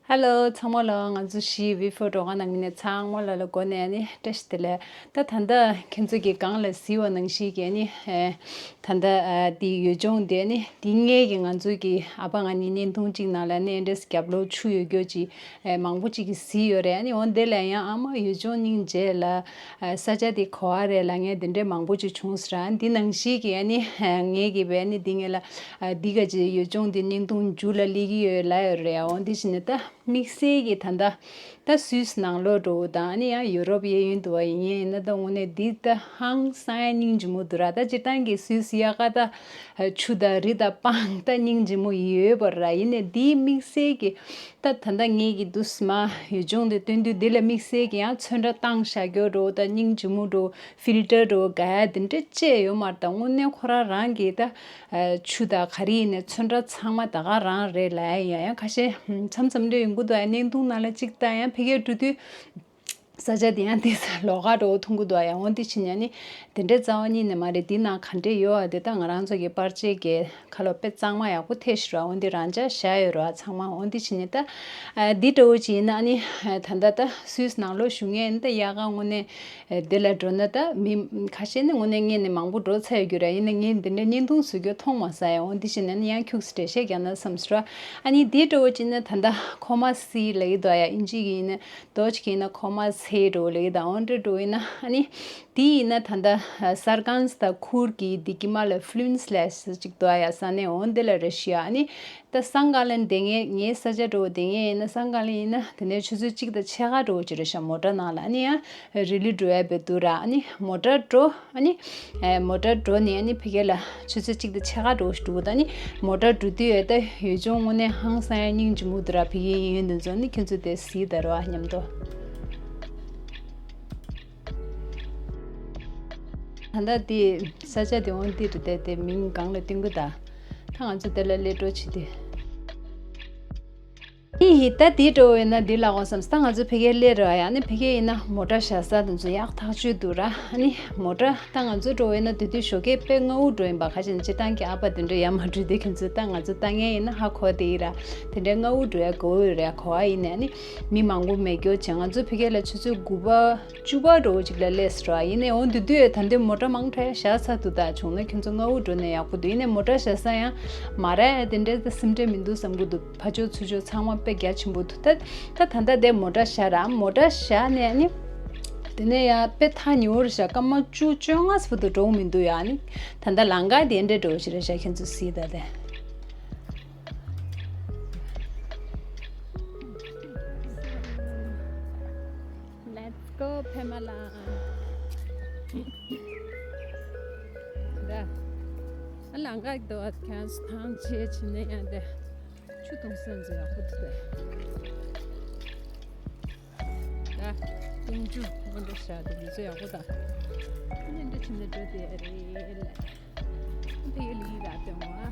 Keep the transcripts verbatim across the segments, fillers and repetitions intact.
ཧེ་ལོ། ཚང་མ་ལ་ང་ཚོ་བཞི་བི་ཕོར་འགྲོ་ཁང་ནང་མི་ནས་ཚང་མ་ལ་ལ་སྒོ་ནས་ཨ་ནི་བཀྲ་ཤིས་བདེ་ལེགས། ད་ད་ལྟ་ཁྱེད་ཚོ་གི་སྒང་ལ་གཟིགས་པ་ནང་བཞིན་གྱི་ཨ་ནི་ཨེ་ད་ལྟ་ཨ་འདི་ཡུལ་ལྗོངས་འདི་ཨ་ནི་འདི་སྔས་ཀྱི་ང་ཚོ་གི་ཨ་ཕ་ང་གཉིས་བརྙན་ཐུང་གཅིག་ནང་ལ་ཨ་ནི་ཨེ་འདྲས་རྒྱབ་ལོགས་ཆུ་ཡོད་རྒྱུ་ཅིག་ཨེ་མང་པོ་ཅིག་གིས་གཟིགས་ཡོད་རེད། ཨ་ནི་འོ་འདི་ལ་ཡང་ཨ་མ་ཡུལ་ལྗོངས་སྙིང་རྗེ་ལ་ཨ་ས་ཆ་འདི་ག་པར་རེད་ལབ་མཁན་དེ་འདྲས་མང་པོ་ཅིག་བྱུང་སོང་ར། འདི་ནང་བཞིན་གྱི་ཨ་ནི་ཨ་ངས་ཀྱི་བས་ཨ་ནི་འདི་ངས་ལ་ཨ་འདི་ག་ཅིག་ཡུལ་ལྗོངས་འདི་བརྙན་ཐུང་མཇུག་ལ་སླེབས་ཀྱི་ཡོད་ལབ་ཡོད་རེད། འོ་འདི་བྱས་ནས་ད་དམིགས་བསལ་གྱི་ད་ལྟ་ད་སུད་སི་ནང་ལོགས་འགྲོ་དང་ཨ་ནི་ཡང་ཡུ་རོབ་གཡས་གཡོན་དུ་བ་ཡིན་ཡིན་ན་ད་དངོས་གནས་འདི་ད་ཧང་སང་ཡ་སྙིང་རྗེ་མོ་འདུག་ར། ད་སྤྱིར་བཏང་གི་སུད་སི་ཡག་ག་ད་ཆུ་དང་རི་དང་སྤང་ད་སྙིང་རྗེ་མོ་ཡོད་པ་ར། ཡིན་ནས་འདིའི་དམིགས་བསལ་གྱི་ད་ད་ལྟ་ངས་ཀྱི་དུས་མ་ཡུལ་ལྗོངས་དེ་སྟོན་དུས་འདི་ལ་དམིགས་བསལ་གྱི་ཡང་ཚོན་ཁྲ་བཏང་བཞག་རྒྱུ་འགྲོ་ད་སྙིང་རྗེ་མོ་འགྲོ་ཕིལ་ཊར་འགྲོ་ག་ཡ་དེ་འདྲ་བཅས་ཡོད་མ་རེད། ད་དངོས་གནས་ཁོ་རང་རང་གི་ད་ཆུ་དང་ག་རེ་ཡིན་ནས་ཚོན་ཁྲ་ཚང་མ་ད་ག་རང་རེད་ལབ་ཡ་ཡིན། ཡང་ཁ་ཤས་མཚམས་མཚམས་འདྲ་ཡོང་གི་འདུག་ཡ་བརྙན་ཐུང་ནང་ལ་གཅིག་ལྟ་ཡང་ཕ་གིར་འགྲོ་དུས། ས་ཆ་དེ་ཡང་དེ་ས་ལོགས་ཀ་འགྲོ་མཐོང་གི་འདུག་ཡ། འོ་འདི་ཕྱིན་ཡ་ནི་དེ་འདྲའི་རྩ་བ་ཉིད་ནས་མ་རེད། འདི་ནང་ག་འདྲས་ཡོད་ཨ་དེ་ད་ང་རང་ཚོ་གི་པར་ཆས་ཀྱི་ཁ་ལོ་དཔེ་གཙང་མ་ཡག་པོ་ཐེབས་ཤི་ར། འོ་འདི་རང་འཇགས་བཞག་ཡོད་ར་ཚང་མ། འོ་འདི་ཕྱིན་ནི་ད་ཨ་འདི་འདྲ་བོ་ཅིག་ཡིན་ན་ཨ་ནི་ད་ལྟ་ད་སུད་སི་ནང་ལོགས་བཞུགས་མཁན་ད་ཡག་ག་དངོས་གནས་དེ་ལ་འགྲོ་ན་ད་མི་ཁ་ཤས་ནི་དངོས་གནས་ངས་ནི་མང་པོ་འགྲོ་ཚར་ཡོད་རྒྱུ་ར། ཡིན་ན་ངས་འདི་འདྲའི་བརྙན་ཐུང་བཟོ་རྒྱུ་མཐོང་མ་སོང་ཡ། འོ་འདི་ཕྱིན་ནི་ཡང་ཁྱུག་ཙམ་འགྲེལ་བཤད་རྒྱག་ན་བསམ་སོང་ར། ཨ་ནི་འདི་འདྲ་བོ་ཅིག་ཡིན་ན་ད་ལྟ་ཁོ་མ་སི་ལབ་ཀྱི་འདུག་ཡ། ཨིན་ཇི་གི་ཡིན་ན། དོ་ཅིག་ཡིན་ན་ཁོ་མ་སི་ཧེ་འགྲོ་ལེ་དང་འོན་ཏེ་འགྲོ་ཡིན་ན་ཨ་ནི་དེ་ཡིན་ན་ད་ལྟ་སར་ཀན་སི་དང་ཁུར་གྱི་དེ་གི་མ་ལ་ཕུ་ལུན་སི་ལས་ཅིག་འདུག་ཡ། ས་གནས་འོན་ཏེ་ལ་རེ་ཤི་ཡ། ཨ་ནི་ད་སང་ག་ལན་དེ་ངའི་ངའི་ས་ཆ་འགྲོ་དེ་ངའི་ཡིན་ན་སང་ག་ལན་ཡིན་ན་དེ་ནས་ཆུ་ཚོད་གཅིག་དང་ཕྱེད་ཀ་འགྲོ་ཅི་རེ་ཤ་མོ་ཊ་ནང་ལ་ཨ་ནི་ཡང་རི་ལི་འགྲོ་ཡ་བེ་འདུག་ར། ཨ་ནི་མོ་ཊ་འགྲོ། ཨ་ནི་ཨེ་མོ་ཊ་འགྲོ་ནས་ཨ་ནི་ཕ་གི་ལ་ཆུ་ཚོད་གཅིག་དང་ཕྱེད་ཀ་འགྲོ་ཞིག་འགྲོ་གི་ད། ཨ་ནི་མོ་ཊ་འགྲོ་དུས་ཨེ་ད་ཡུལ་ལྗོངས་དངོས་གནས་ཧང་སང་ཡ་སྙིང་རྗེ་མོ་འདུག་ར། ཕ་གིའི་ཡིན་ཡོད་འདི་ཚོ་ནི་ཁྱོད་ཚོ་དེ་གཟིགས་དར་བ་མཉམ་དུ། ད་ལྟ་དེ་ས་ཆ་དེ་འོང་དེ་རེད་དེ་དེ་མིང་སྒང་ལ་བསྟན་གི་ད། ད་ང་ཚོ་དེ་ལ་སླེབས་འགྲོ་བྱེད་དེ། ཨི་ཧི། ད་འདི་འགྲོ་བས་ན་འདི་ལ་འོ་བསམ། ད་ང་ཚོ་ཕ་གིར་སླེབས་རོགས་ཡ། ནི་ཕ་གི་ཡིན་ན་མོ་ཊ་བཞག་ས་དེ་ཚོ་ཡག་ཐག་ཆོད་འདུག་ར། ནི་མོ་ཊ་ད་ང་ཚོ་འགྲོ་བས་ན་དེ་དུས་ཞོགས་ཀས་དཔེ་སྔ་བོ་འགྲོ་ཡིན་པ། ཁ་ཅིག་སྤྱིར་བཏང་གི་ཨ་ཕ་དེ་འདྲ་ཡར་མ་འགྲོ་དུས་ཁྱེད་ཚོ་ད་ང་ཚོ་ལྟ་མཁན་ཡིན་ན་ཧ་གོ་དེ་ཡིན་ར། དེ་འདྲའི་སྔ་བོ་འགྲོ་ཡ་གོ་ཡོད་རེད། གོ་བ་ཡིན་ནས་ནི་མི་མང་པོ་མེད་རྒྱུ་བྱས། ང་ཚོ་ཕ་གི་ལ་ཆུ་ཚོད་དགུ་པ་བཅུ་པ་འགྲོ་ཅིག་ལ་སླེབས་སོང་ར། ཡིན་ནའི་འོ་འདི་དུས་ད་འདི་མོ་ཊ་མང་དྲགས་བཞག་ཚར་འདུག་ད་བྱུང་ན་ཁྱོད་ཚོ་སྔ་བོ་འགྲོ་ནས་ཡག་པོ་འདུག་ཡིན་ནའི་མོ་ཊ་བཞག་ས་ཡང་མ་རག་ཡ་དེ་འདྲའི་ད་སེམས་ཁྲལ་མི་འདུག་བསམ་གི་འདུག་ཕར་ཕྱོགས་ཚུར་ཕྱོགས་ཚང་མ་དཔེ་རྒྱ་ཆེན་པོ་འདུག་ད་ད་ད་ལྟ་དེ་མོ་ཊ་བཞག་ར། མོ་ཊ་བཞག་ནས་ནི་དེ་ནས་ཡང་དཔེ་ཐག་ཉེ་བོར་བཞག་སྐར་མ་བཅུ་བཅོ་ལྔ་ཙམ་དུ་འགྲོ་མི་འདུག་ཡ། ནི་ད་ལྟ་ལམ་ཁ་དེ་འདྲ་འགྲོ་ཞིག་རེད་བཞག་ཁྱེད་ཚོ་གཟིགས་ད་དེ། Let's go ཕེ་མ་ལ། ད་ཨ་ལམ་ཁ་དོ་ཨ་ཁན་སི་ཐང་ཆེ་ཆེ་ནས་ཡང་དེ་ཆུ་འཐུང་སོན་ཟེར་ཡག་པོ་འདུག་ད་ཏུང་ཅུ་མོན་དུ་བཞག་དེ་མི་ཚོ་ཡག་པོ་ད་ནས་འདྲ་ཆེ་ནས་འགྲོ་དེ་རེད་ལ། དེ་ལི་ར་དེ་མོ་ཨ།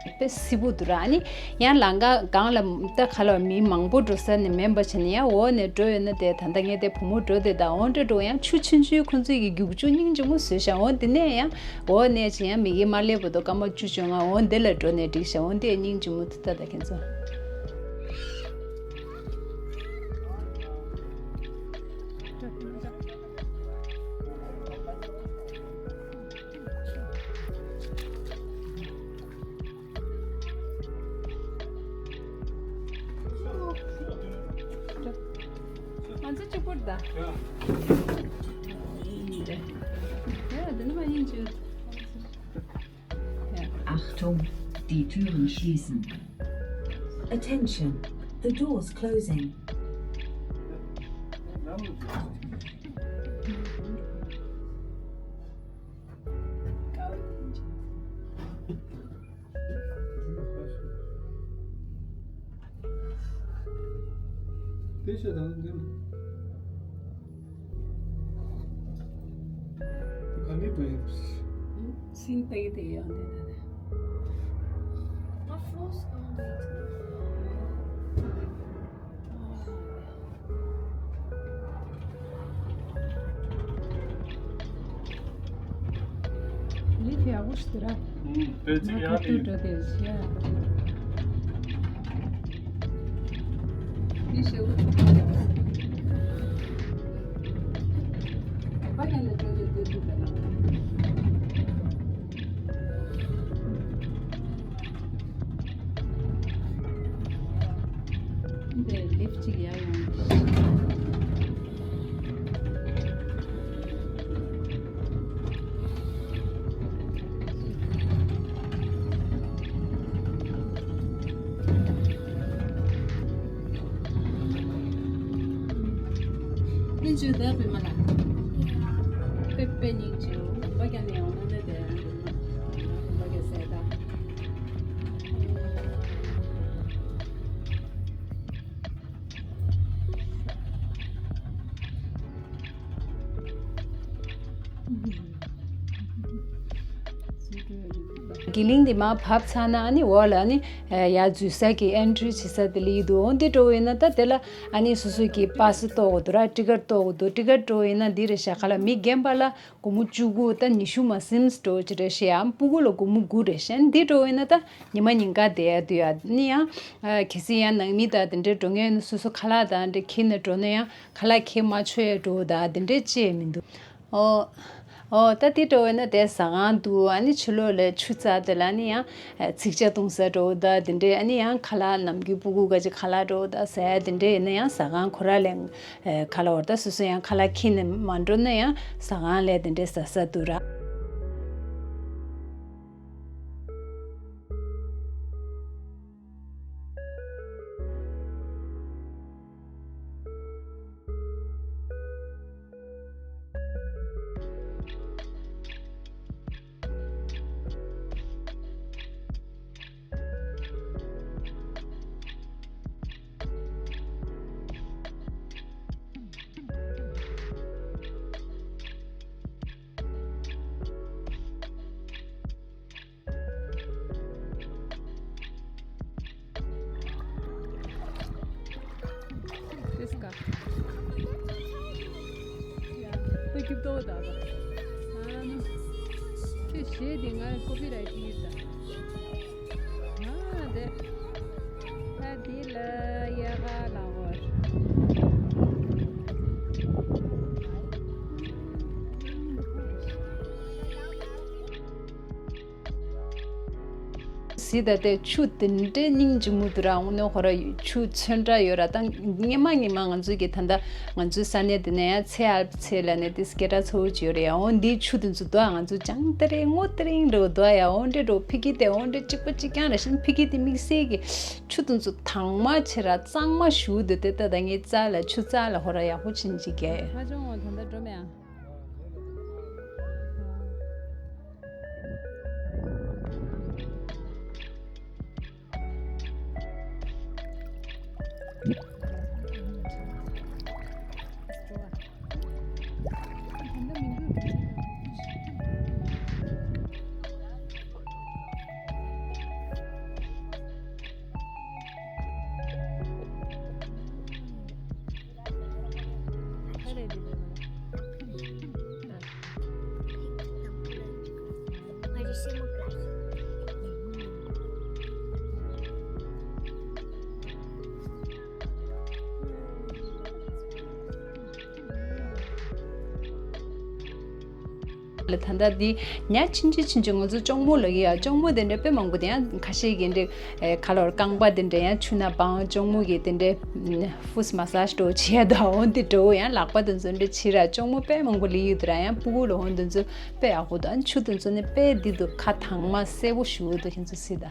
དཔེ་སི་བོ་འདུག་ར། ཨ་ནི་ཡང་ལམ་ཁ་སྒང་ལ་ད་ཁ་ལ་མི་མང་པོ་འགྲོ་ས་ནི་མིན་པ་བྱས་ནས་ཡང་འོག་ནས་འགྲོ་ཡོད་ན་དེ་ད་ལྟ་ངས་དེ་བུ་མོ་འགྲོ་དེ་ད་འོང་འགྲོ་འགྲོ་ཡང་ཆུ་ཆུན་ཆུན་ཁོ་ཚོས་ཀྱི་རྒྱུག་ཆུ་སྙིང་རྗེ་མོ་བཟོས་ཤག་འོང་དེ་ནས་ཡང་འོག་ནས་ཅི་ཡང་མི་གི་མ་སླེབས་པ་དོ་སྐར་མ་བཅུ་བཅོ་ལྔ་འོང་དེ་ལ་འགྲོ་ནས་འགྲིག་ཤག་འོང་དེ་སྙིང་རྗེ་མོ་དེ་ད་ད་ཁྱེད་ཚོ། ང་ཚོ་གཅིག་པུར་ད། ཡ། འདི་ནི་མ་ཡིན་ཅི། Achtung, die Türen schließen. Attention, the doors closing. དེ་ཤ་དང་འདི་ནི་ག་ནས་འགྲོ་ཡིན། སིན་པའི་དེ་ཡང་འདི་ནི། ལི་ཕི་ཨ་བུ་ཤི་ཏི་ར། ཨུམ། དེ་ཅི་ཡ་ལི། ཏུ་ཏུ་དེ་ཤི་ཡ། མི་ཤེས། ཕ་ག་ནས་འགྲོ་འདོད་འདོད་འདུག་ག་ལ། འདི་ལིཕ་ཅིག་ཡར་ཡོང་། སྙིང་རྗེ་ད་པད་མ་ལགས། དཔེ་དཔེ་སྙིང་རྗེ། བུ་མོ་རྒྱ་ནས་ཡོང་ན་ནི་དེ་རང་རེད་མ། བུ་མོ་རྒྱ་ཟས་ད། དགེ་གླིང་འདི་མར་བབས་ཚར་ན་ཨ་ནི་འོག་ལ་ཨ་ནི་ཡར་འཛུལ་ས་གི་ཨེན་ཊི་རི་བྱེད་ས་དེ་སླེབས་ཀྱི་འདུག་འོ་འདི་འགྲོ་ཡིན་ན་ད་དེ་ལ་ཨ་ནི་སོ་སོ་གི་པ་སི་གཏོགས་དགོས་འདུག་ར། ཊི་ཀེ་ཊི་གཏོགས་དགོས་འདུག་ཊི་ཀེ་ཊི་འགྲོ་ཡིན་ན་འདི་རེད་ཤག་ག་ལ་མི་རྒན་པ་ལ་སྒོར་མོ་བཅུ་དགུ། ད་ཉི་ཤུ་མ་ཟིན་འགྲོ་ཅི་རེད་ཤག་ཡང་སྤུ་གུ་ལ་སྒོར་མོ་དགུ་རེད་ཤག་འདི་འགྲོ་ཡིན་ན་ད་ཉི་མ་ཉིན་ག་བསྡད་ཡ་དུས་ཡ་ནི་ཡང་གལ་སྲིད་ཡང་ནང་མི་དང་དེ་འདྲས་འགྲོ་མཁན་སོ་སོ་ཁ་ལག་དང་འདྲས་ཁྱེར་ནས་འགྲོ་ན་ཡང་ཁ་ལག་ཁྱེར་མ་ཆོག་ཡ་འགྲོ་ད་དེ་འདྲས་ཅི་ཡང་མི་འདུག་ཨོ། ཨོ་ད་དེ་འགྲོ་བས་ན་དེ་ཟ་ཁང་འདུག་ཨ་ནི་ཕྱི་ལོགས་ལ་ཆུ་རྩ་དེ་ལ་ནི་ཡང་ཚིག་ཇ་བཏུང་ས་འགྲོ་ད་དེ་འདྲས། ཨ་ནི་ཡང་ཁ་ལག་ནམ་རྒྱུན་སྤུ་གུ་ག་ཅིག་ཁ་ལག་འགྲོ་ད་ཟ་ཡ་དེ་འདྲས་ཡིན་ན་ཡང་ཟ་ཁང་ཁོ་ར་ལས་ཁ་ལག་འོར་ད་སོ་སོ་ཡང་ཁ་ལག་ཁྱེར་ནས་མ་འགྲོ་ན་ཡང་ཟ་ཁང་ལས་དེ་འདྲས་ཟ་ས་འདུག་ར། དེ་སྐ། ཡ། ད་རྒྱུ་ཏོ་ད་ད། ཨ་ནི། ཁྱོད་གཞས་དེ་ང་ཀོ་པི་རའེ་ཊི་ཡིན་ད། ཨ་དེ། ད་དེ་ལ་ཡ་ག་ལ་འོར། གཟིགས་ད་ལྟའི་ཆུ་དེ་འདྲའི་སྙིང་རྗེ་མོ་འདུག་ར། དངོས་གནས་ཁོ་ར་ཆུ་ཚོན་ཁྲ་ཡོད་ར། ད་སྔོན་མ་སྔོན་མ་ང་ཚོའི་གི་ད་ལྟ་ང་ཚོའི་ས་གནས་འདི་ནས་ཡང་ཚེ་ཨལ་པ་ཚེ་ལ་ནས་དེ་སྐད་གྲགས་ཚ་བོ་ཅིག་ཡོད་རེད་ཡ། འོ་འདིའི་ཆུ་དེ་ཚོ་འདུག་ང་ཚོ་ཅང་ཏེ་རེ་སྔོ་ཏེ་རིང་འདྲ་བོ་འདུག་ཡ། འོ་འདྲ་འདྲ་བོ་ཕི་གི་དེ་འོ་འདྲ་གཅིག་པ་གཅིག་རྐྱང་རེད་ཤིང་། ཕི་གི་དེ་དམིགས་བསལ་གི་ཆུ་དེ་ཚོ་དྭངས་མ་ཆེ་ར་གཙང་མ་ཞུ་འདུག་དེ་ལྟ་ད་ངའི་རྩ་ལ་ཆུ་རྩ་ལ་ཧོ་ར་ཡག་པོ་ཕྱིན་ཅིག་གས། ཧ་ཅང་འོ་ད་ལྟ་འགྲོ་མེད་ཨ། ལ་ད་ལྟ་འདི་ཉ་ཆུང་ཆུང་ཆུང་ཆུང་ང་ཚོ་ལྕོང་མོ་ལབ་ཀྱི་ཡ། ལྕོང་མོ་དེ་འདྲ་དཔེ་མང་པོ་དེ་ཡང་ཁ་ཤས་ཀྱི་འདྲ་ཁ་ལོར་རྐང་པ་དེ་འདྲ་ཡང་ཆུ་ན་སྦང་། ལྕོང་མོ་གི་དེ་འདྲ་ཧྥུས་མ་སཱ་ཇི་འགྲོ་བྱེད་ཡ་ད། འོ་འདི་འགྲོ་ཡང་ལག་པ་དེ་ཚོ་འདྲ་བྱེད་ར། ལྕོང་མོ་དཔེ་མང་པོ་ལི་ཡོད་དུ་ར། ཡང་སྤུ་གུ་ལ་འོ་དེ་ཚོ་དཔེ་ཡག་པོ་འདུག་ཨ་ནི་ཆུ་དེ་ཚོ་ནི་དཔེ་འདི་འདུག་ཁ་དྭངས་མ་གསལ་པོ་ཞུ་འདུག་ཁྱེད་ཚོ་སྲིད་ད།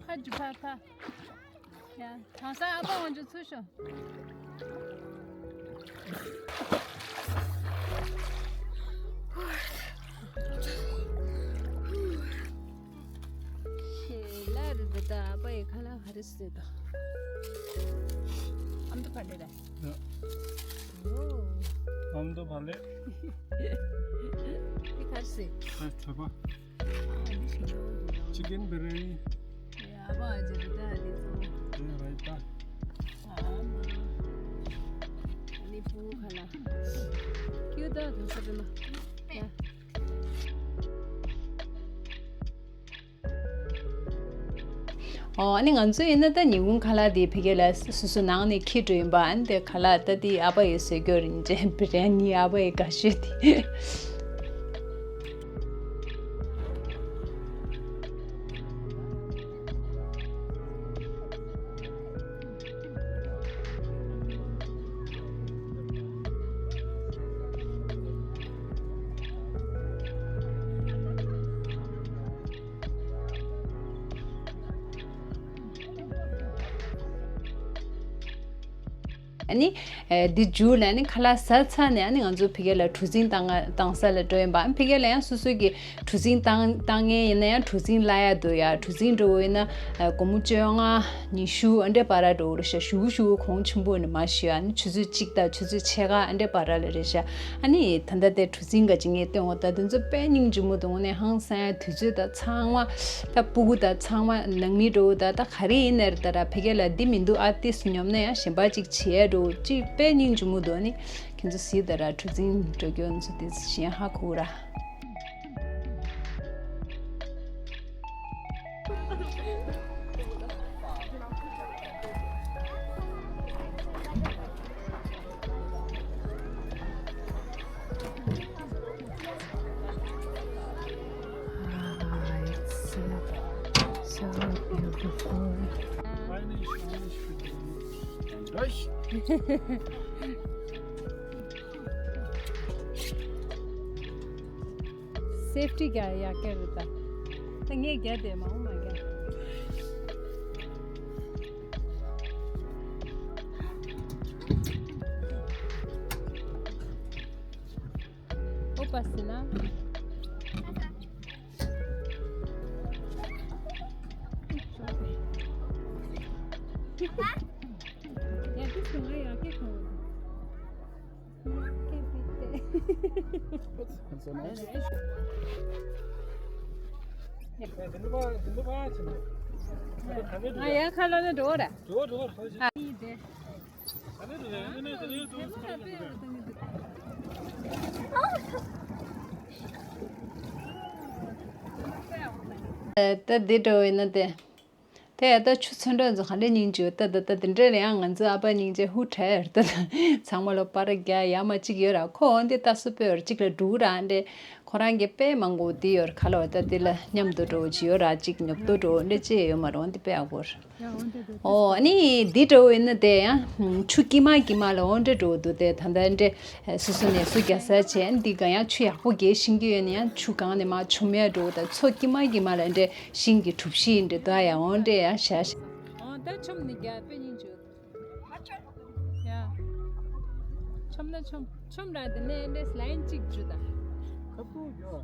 ཕ་ཇུ་ཕ་ཕ། ཡ། དེང་སང་ཨ་ཕ་ང་ཚོ་ཚུར་ཤོག་ཤེས་ལ་རེད་ད། ཨ་ཕ་ཡི་ཁ་ལག་ག་རེ་བཟོས་ད། ཨམ་ཏོ་ཕ་ལེ་རེད། ཨོ། ཨམ་ཏོ་ཕ་ལེ། འདི་ག་རེ་བཟོས། ཨ་ཁྲོད་པ། ཅི་ཀན་བི་རི་ཡ་ནི། ཡ་བ་ཇི་རི་ད་དེ་ཚོ། དེ་རེད་ད། ཨ་མ། ཨ་ནི་སྤུ་གུ་ཁ་ལག་ཡོད་ད་དུང་ས་པེ་མ། ཡ། ཨོ། ཨ་ནི་ང་ཚོ་ཡིན་ན་ད་ཉིན་གུང་ཁ་ལག་དེ་ཕ་གི་ལ་སོ་སོ་ནང་ནས་འཁྱེར་འགྲོ་ཡིན་པ། ཨ་ནི་དེ་ཁ་ལག་ད་དེ་ཨ་ཕ་ཡིས་བཟོས་རྒྱུ་རེད། ཅེ་བི་རི་ཡ་ནི་ཨ་ཕ་ཡིས་དགའ་ཤོས་དེ། ཨ་ནི། ཨེ། འདི་མཇུག་ལ་ཨ་ནི་ཁ་ལག་ཟ་ཚར་ནས་ཨ་ནི་ང་ཚོ་ཕ་གི་ལ་གྲུ་གཟིངས་བཏང་བཏང་ས་ལ་འགྲོ་ཡིན་པ། ཕ་གི་ལ་ཡང་སོ་སོ་གི་གྲུ་གཟིངས་བཏང་བཏང་མཁན་ཡིན་ན་ཡང་གྲུ་གཟིངས་གླ་ཡག་འདུག་ཡ། གྲུ་གཟིངས་འགྲོ་དགོས་ཡིན་ན་སྒོར་མོ་བཅོ་ལྔ་ཉི་ཤུ་ཨ་འདྲས་བར་འགྲོ་གི་རེད་ཤག་ཞུ་ཞུ་གོང་ཆེན་པོ་ནི་མ་ཞུ་ཡ། ཨ་ནི་ཆུ་ཚོད་གཅིག་དང་ཆུ་ཚོད་ཕྱེད་ཀ་ཨ་འདྲས་བར་ལ་རེད་ཤག་ཨ་ནི་ད་ལྟ་དེ་གྲུ་གཟིངས་ག་ཅིག་ངས་སྟོན་འོ། ད་དེ་ཚོ་དཔེ་སྙིང་རྗེ་མོ་འདུག་དངོས་གནས་ཧང་སང་ཡ། དུས་ཚོད་དང་ཚང་མ་ད་སྤུ་གུ་དང་ཚང་མ་ནང་མི་འགྲོ་ད་ད་ག་རེ་ཡིན་ནའི་རེད། ད་ར་ཕ་གི་ལ་འདི་མི་འདུག་ཨ་ཏིས་ཉོབ་ན་ཡང་གཞན་པ་ཅིག་བྱེད་ཡ་འགྲོ་ཅིག་དཔེ་སྙིང་རྗེ་མོ་འདུག་ཨ་ནི་ཁྱེད་ཚོ་གཟིགས་ད་ར་གྲུ་གཟིངས་འགྲོ་རྒྱུ་ཚོ་དེ་གཞན་ཧ་གོ་ར། Ah, it's, uh, so beautiful. Safety ག་ཡག་ག་རེད་ད། ད་ངས་རྒྱ་དེ་མང་མ་རྒྱ། ཨོ་པ་སི་ན། ཡ་དེ་སུ་ང་ཡག་ག་གང་། ང་ཡང་ཁ་ལོ་ནས་འགྲོ་ར། ད་འདི་འགྲོ་བས་ན་དེ། དེ་ཡ་ད་ཆུ་ཚོན་འདྲ་ཚོ་ག་འདྲ་སྙིང་རྗེ་ད་ད་ད་དེ་འདྲ་ལ་ཡང་ང་ཚོ་ཨ་ཕ་སྙིང་རྗེ་ཧུ་ཁྲ་ཡོད་ད་ད་ཚང་མ་ལོ་པར་རྒྱག་ཡ་མ་གཅིག་ཡོད་ར། ཁོ་འོན་ཏེ་ད་སུ་པེ་ཡོད་གཅིག་ལ་འགྲུག་ར་འདྲེ་ཁོ་རང་གི་དཔེ་མང་པོ་དེ་ཡོད་ཁ་ལོ་ད་དེ་ལ་མཉམ་དུ་འགྲོ་ཅི་ཡོད་ར་གཅིག་ཉོབ་ཏོ་འགྲོ་འདྲེ་ཅི་ཡོད་མ་རུང་འདི་དཔེ་ཨ་གོར། ཨོ་ཨ་ནི་འདི་འགྲོ་ཡིན་ན་དེ་ཡང་ཆུ་དཀྱིལ་མ་དཀྱིལ་མ་ལ་འོ་འདྲེ་འགྲོ་འདུག་དེ་ད་ད་འདྲེ། སོ་སོ་ནས་སུ་རྒྱ་ས་བྱས་འདི་ག་ཡང་ཆུ་ཡག་པོ་རྒྱས་ཤིང་གི་ཡོད་ན་ཡང་ཆུ་གང་ནས་མ་ཆུ་མེད་འགྲོ་ད་མཚོ་དཀྱིལ་མ་དཀྱིལ་མ་ལ་འདྲེ་ཤིང་གི་གྲུ་བཞི་འདྲེ་ད་ཡང་འོ་འདྲེ་ཡང་བྱ་ཤ། འོ་ད་ཆོམ་ནི་རྒྱ་དཔེ་སྙིང་རྗེ། ཡ། ཆོམ་ན་ཆོམ་ཆོམ་ར་དེ་ནས་འདྲེ་ལའིན་གཅིག་འཇུ་ད། ཁ་པོ་ཡོ།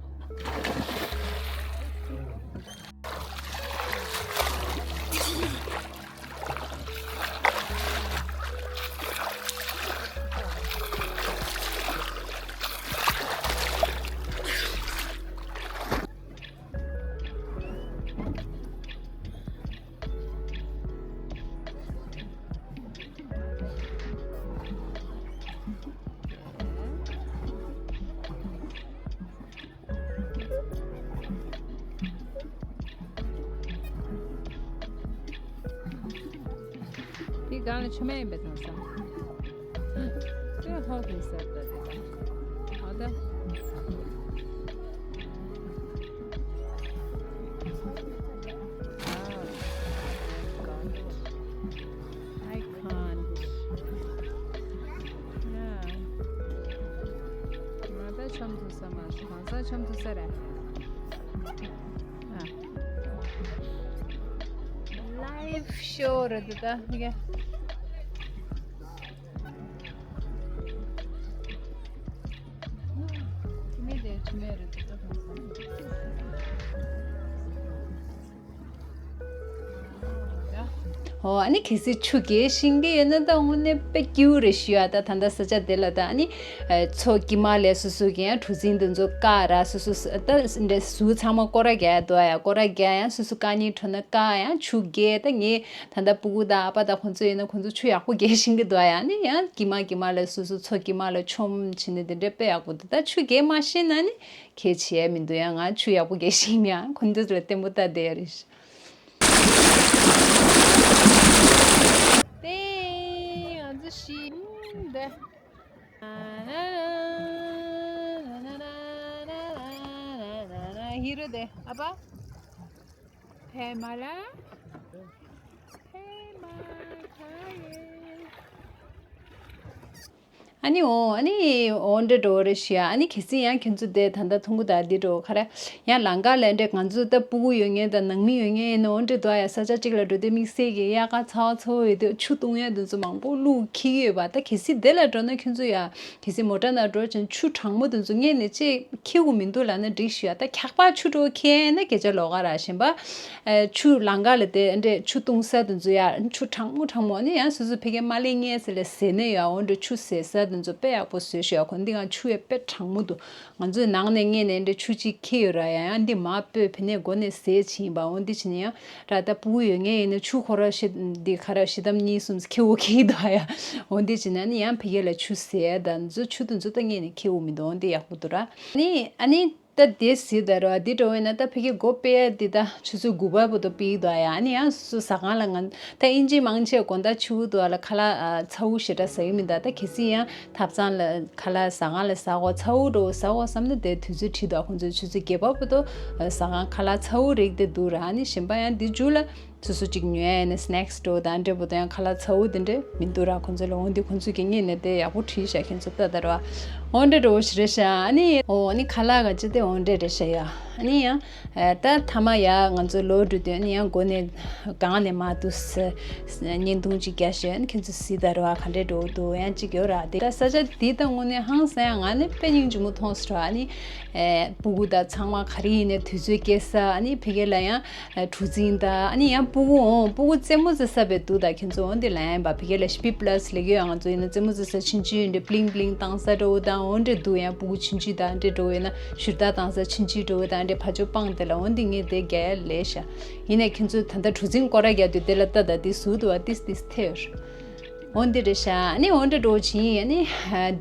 དེ་གང་ལ་ཆུ་མེད་ཡིན་པའི་དང་ས། དེ་ཧོ་གི་ས་ད་དེ་ག་ཨ་ད། Ah, got it. I can't. Yeah. ང་ད་ཆོམ་ཐུབ་ས་མ་རེད། གང་ས་ཆོམ་ཐུབ་ས་རེད། ཨ། Live show རེད་འདུག་ད། ཡ། མི་དེ་ཆུ་མེད་རེད་འདུག་ད། གང་ས། ཡ། ཨོ་ཨ་ནི་གལ་སྲིད་ཆུ་རྒྱས་ཤིང་གི་ཡོད་ན་ད་དངོས་གནས་དཔེ་སྐྱིད་པོ་རེད་ཞུ་ཡ། ད་ད་ལྟ་ས་ཆ་དེ་ལ་ད་ཨ་ནི་མཚོ་དཀྱིལ་མ་ལ་སོ་སོ་གི་ཡང་གྲུ་གཟིངས་དེ་ཚོ་བཀག་ར། སོ་སོ་ད་འདྲ་ཟུར་ཚང་མ་སྐོར་ར་རྒྱག་ཡ་འདུག་ཡ། སྐོར་ར་རྒྱག་ཡང་སོ་སོ་བཀག་སྙིང་བྲོ་ན་བཀག་ཡང་ཆུ་རྒྱས། ད་ངས་ད་ལྟ་སྤུ་གུ་དང་ཨ་ཕ་དང་ཁོང་ཚོ་ཡིན་ན་ཁོང་ཚོ་ཆུ་ཡག་པོ་རྒྱས་ཤིང་གི་འདུག་ཡ། ཨ་ནི་ཡང་དཀྱིལ་མ་དཀྱིལ་མ་ལ་སོ་སོ་མཚོ་དཀྱིལ་མ་ལ་མཆོང་བྱས་ནས་དེ་འདྲ་དཔེ་ཡག་པོ་འདུག་ད་ཆུ་རྒྱས་མ་ཤེས་ན་ནི་གལ་ཆེ་ཡ་མི་འདུག་ཡ། ང་ཆུ་ཡག་པོ་རྒྱས་ཤིང་ཡང་ཁོང་ཚོ་ལ་བརྟན་པོ་ལྟ་བསྡད་ཡ་རེད། དེ་ང་ཚོ་ཤི་འདི། ཧི་རོ་དེ་ཨ་ཕ། ཧེ་མ་ལ། ཧེ་མ་ཁ་ཡེ། ཨ་ནི་འོ་ཨ་ནི་འོ་འདྲ་འགྲོ་རེ་ཞུ་ཡ། ཨ་ནི་གལ་སྲིད་ཡང་ཁྱོད་ཚོ་དེ་ད་ལྟ་ཐུང་གུ་དང་འདི་འགྲོ་ག་རེ་ཡང་ལམ་ཁ་ལ་འདྲེ་ང་ཚོ་ད་སྤུ་གུ་ཡོད་མཁན་དང་ནང་མི་ཡོད་མཁན་ཡིན་ན་འོ་འདྲ་འདུག་ཡ། ས་ཆ་གཅིག་ལ་འགྲོ་དུས་དམིགས་བསལ་གྱི་དབྱར་ཁ་ཚ་བ་ཚ་བོ་ཡོད་དུས་ཆུ་བཏུང་ཡ་དེ་ཚོ་མང་པོ་བླུགས་འཁྱེར་གྱི་ཡོད་པ། ད་གལ་སྲིད་དེ་ལ་འགྲོ་ན་ཁྱོད་ཚོ་ཡ་གལ་སྲིད་མོ་ཊ་ནང་འགྲོ་ཅིང་ཆུ་གྲང་མོ་དེ་ཚོ་སྔས་ནས་ཅིག་འཁྱེར་དགོས་མི་འདུག་ལབ་ན་འགྲིག་ཞུ་ཡ། ད་འཁྱག་པ་ཆུ་དྲོ་འཁྱེར་ན་སྐད་ཆ་ལོགས་ཀ་ར། གཞན་པ་ཨ་ཆུ་ལམ་ཁ་ལ་དེ་འདྲས་ཆུ་བཏུང་ས་དེ་ཚོ་ཡ་ཆུ་གྲང་མོ་གྲང་མོ། ཨ་ནི་ཡང་སོ་སོ་ཕ་གིར་མ་སླེབས་སྔས་ཟེར་ལ་ཟས་ནས་ཡ་འོ་འདྲས་ཆུ་ཟས་ས་དེ་ཚོ་དཔེ་ཡག་པོ་བཟོས་ཞུ་ཡ། ཁོ་འདི་ག་ཆུ་ཡ་དཔེ་གྲང་མོ་འདུག་ང་ཚོའི་ནང་ནས་སྔས་ནས་འདྲས་ཆུ་གཅིག་འཁྱེར་ཡོད་ར་ཡ། ཡང་འདི་མ་སྤོས་ཕི་ནས་སྒོ་ནས་ཟས་ཕྱིན་པ། འོ་འདི་ཕྱིན་ཡང་ར་ད་སྤུ་གུ་ཡོད་མཁན་ཡིན་ན་ཆུ་ཁོ་ར་ཤི་འདི་ཁ་ར་ཤི་དམ་གཉིས་གསུམ་འཁྱེར་འོ་འཁྱེར་འདུག་ཡ། འོ་འདི་ཕྱིན་ན་ནི་ཡང་ཕ་གི་ལ་ཆུ་ཟས་ད་ཚོ་ཆུ་དེ་ཚོ་ད་སྔས་ནས་འཁྱེར་འོ་མི་འདུག་འོ་འདི་ཡག་པོ་འདུག་ར། ནི་ཨ་ནི་ད་དེ་ཟེར་ད་ར་འདི་འགྲོ་བས་ན་ད་ཕ་གི་སྒོ་སྤེལ་ཡ་འདི་ད་ཆུ་ཚོད་དགུ་པ་བར་དུ་སྤེལ་འདུག་ཡ། ཨ་ནི་ཡང་སོ་སོ་ཟ་ཁང་ལ་ང་ད་ཨིན་ཇི་མང་ཆེ་དགོང་དག་ཆུ་བོ་འདུག་ལ་ཁ་ལག་ཚ་བོ་ཞེ་དྲག་ཟ་གི་མི་འདུག་ད་གལ་སྲིད་ཡང་ཐབ་ཚང་ལ་ཁ་ལག་ཟ་ཁང་ལ་ཟ་གོ་ཚ་བོ་འགྲོ་ཟ་གོ་བསམ་ན་དེ་དུས་ཚོད་ཁྲིད་འདུག་ཁོང་ཚོས་ཆུ་ཚོད་བརྒྱད་པ་བར་དུ་ཟ་ཁང་ཁ་ལག་ཚ་བོ་རིགས་དེ་འདུག་ར། ཨ་ནི་གཞན་པ་ཡང་འདི་མཇུག་ལ་སོ་སོ་གཅིག་ཉོ་ཡ་ཡིན་ན་སི་ནེག་སི་འགྲོ་དང་འདྲ་པོ་དང་ཡང་ཁ་ལག་ཚ་བོ་དེ་འདྲ་མི་འདུག་ར། ཁོང་ཚོ་ལ་འོང་དུས་ཁོང་ཚོས་ཀྱི་ངེས་ནས་དེ་ཡག་པོ་བྲིས་བཞག་ཁྱེད་ཚོ་ལྟ་ད་ར་བ། འོ་འདྲ་འགྲོ་བོ་ཞིག་རེད་ཤག་ཨ་ནི་འོ་ཨ་ནི་ཁ་ལག་ག་ཅི་དེ་འོ་འདྲ་རེད་ཤག་ཡ། ཨ་ནི་ཡང་ད་ཐ་མ་ཡ་ང་ཚོ་ལོ་འགྲོ་དུས་ཨ་ནི་ཡང་སྒོ་ནས་གང་ནས་མ་འདུག་ས་བརྙན་ཐུང་ཅིག་རྒྱག་ཤེས། ཨ་ནི་ཁྱེད་ཚོ་གཟིགས་ད་ར་བ་ག་འདྲ་འགྲོ་འདུག་ཡང་ཅིག་ཡོད་ར། དེ་ད་ས་ཆ་འདི་ད་དངོས་གནས་ཧང་སང་ཡ། ང་ནི་དཔེ་སྙིང་རྗེ་མོ་མཐོང་སོང་ར། ཨ་ནི་སྤུ་གུ་ད་ཚང་མ་ག་རེ་ཡིན་ནས་དུས་ཚོད་སྐྱེལ་ས། ཨ་ནི་ཕ་གི་ལ་ཡང་གྲུ་གཟིངས་དང་ཨ་ནི་ཡང་སྤུ་གུ་འོང་སྤུ་གུ་རྩེད་མོ་རྩེ་ས་བས་འདུག་ད་ཁྱེད་ཚོ་འོང་དེ་ལ་ཡང་པ་ཕ་གི་ལ་ཤི་པི་པ་ལ་སི་ལེགས་ཡོད། ང་ཚོ་ཡིན་ན་རྩེད་མོ་རྩེ་ས་ཆུང་ཆུང་འདྲ་པི་ལིང་པི་ལིང་བཏང་ས་འདྲ་བོ་དང་འོང་འདྲ་འདུག་ཡང་སྤུ་གུ་ཆུང་ཆུང་དང་འདྲ་འདྲ་བོ་ཡིན་ན་ཞུར་རྟ་བཏང་ས་ཆུང་ཆུང་འདྲ་བོ་དང་འདྲ་ཕ་ཆོ་སྤང་དེ་ལ་འོང་དེ་ངས་དེ་རྒྱ་ཡ་ལས་ཤ་ཡིན་ན་ཁྱེད་ཚོ་ད་ལྟ་གྲུ་གཟིངས་སྐོར་ར་རྒྱག་དུས་དེ་ལ་ལྟ་ད་དེ་ཟུར་དུ་བ་ཏིས་ཏིས་ཐེ་ཡོད། འོ་འདི་རེད་ཤག་ཨ་ནི་འོ་འདྲ་འགྲོ་བྱིན་ཨ་ནི་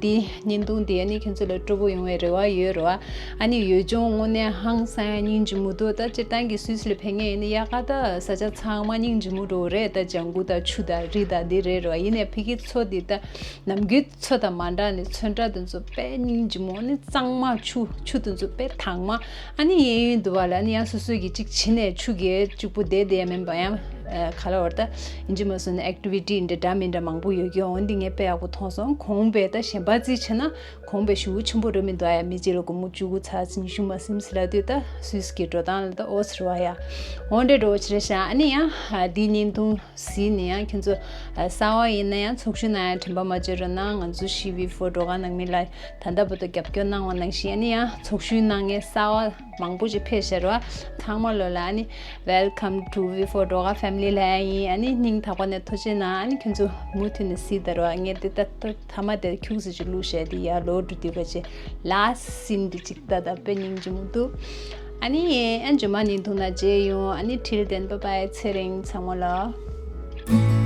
འདི་བརྙན་ཐུང་འདི་ཨ་ནི་ཁྱེད་ཚོ་ལ་སྤྲོ་པོ་ཡོང་བའི་རེ་བ་ཡོད་རེད་བ། ཨ་ནི་ཡུལ་ལྗོངས་དངོས་གནས་ཧང་སང་ཡ་སྙིང་རྗེ་མོ་འདུག་ད་སྤྱིར་བཏང་གི་སུད་སི་ལ་ཕེབས་མཁན་ཡིན་ན་ཡག་ག་ད་ས་ཆ་ཚང་མ་སྙིང་རྗེ་མོ་འགྲོ་རེད། ད་ལྗང་གུ་དང་ཆུ་དང་རི་དང་འདི་རེད་རེད་བ། ཡིན་ནའི་ཕ་གི་མཚོ་འདི་ད་ནམ་རྒྱུན་མཚོ་དང་མ་འདྲ་ནས་ཚོན་ཁྲ་དེ་ཚོ་དཔེ་སྙིང་རྗེ་མོ། ཨ་ནི་གཙང་མ་ཆུ་ཆུ་དེ་ཚོ་དཔེ་དྭངས་མ། ཨ་ནི་གཡས་གཡོན་དུ་བ་ལ་ཨ་ནི་ཡང་སོ་སོ་གི་གཅིག་བྱིན་ནས་ཆུ་གི་གཅིག་པུ་བསྡད་བསྡད་ཡ་མིན་པ་ཡང་ག་ལ་བར་ད་ཡིན་གཅིག་མ་སོང་ན་ཨེག་ཊི་བི་ཊི་འདྲ་འདྲ་མི་འདྲ་མང་པོ་ཡོད་ཀྱི་འོང་འདི་ངས་དཔེ་ཡག་པོ་མཐོང་སོང་། གོང་པས་ད་གཞན་པ་རྩིས་བྱས་ན་གོང་པས་ཞེ་པོ་ཆེན་པོ་རེད་མི་འདུག་ཨ་ཡ། མི་གཅིག་ལ་སྒོར་མོ་བཅུ་དགུ་ཚར་ཉི་ཤུ་མ་ཟིན་ཟིན་ལབ་དུས་ད་སུད་སི་གི་འགྲོ་སྟངས་ལ་ད་ཨོ་ཟེར་བ་ཡ། འོ་འདྲ་འགྲོ་བ་ཆེ་རེད་ཤག་ཨ་ནི་ཡང་འདི་བརྙན་ཐུང་གཟིགས་ནས་ཡང་ཁྱེད་ཚོ་གསར་པ་ཡིན་ན་ཡང་ཚོགས་ཞུགས་གནང་ཡ་དྲན་པ་མ་བརྗེད་རོགས་གནང་། ང་ཚོ་ཤི་བི་ཕོར་སྒྲོལ་དཀར་ནང་མི་ལ་ད་ལྟ་བར་དུ་རྒྱབ་སྐྱོར་གནང་བ་ནང་བཞིན་ཨ་ནི་ཡང་ཚོགས་ཞུགས་གནང་མཁན་གསར་པ་མང་པོ་ཞིག་ཕེབས་ཤག་རོ། ཚང་མ་ལོ་ལ་ཨ་ནི་Welcome to བི་ཕོར་སྒྲོལ་དཀར་ཕེ་མི་ལི་ལབ་ཡ་ཡིན། ཨ་ནི་སྙིང་ཐག་པ་ནས་ཐུགས་རྗེ་གནང་། ཨ་ནི་ཁྱེད་ཚོ་མུ་མཐུད་ནས་གཟིགས་ད་རོགས། ངས་འདི་ལྟ་ཐ་མ་དེ་ཁྱུག་ཙམ་ཅིག་བླུགས་བཞག་དེ་ཡར་ལོག་འགྲོ་དུས་ཀ་ཅེ་ལ་སིན་འདི་ཅིག་ལྟ་ད་དཔེ་སྙིང་རྗེ་མོ་འདུག་ཨ་ནི་ཨན་ཇོ་མ་ནི་ཐུང་ན་རྗེས་ཡོང་། ཨ་ནི་till then bye bye ཚེ་རིང་ཚང་མ་ལ།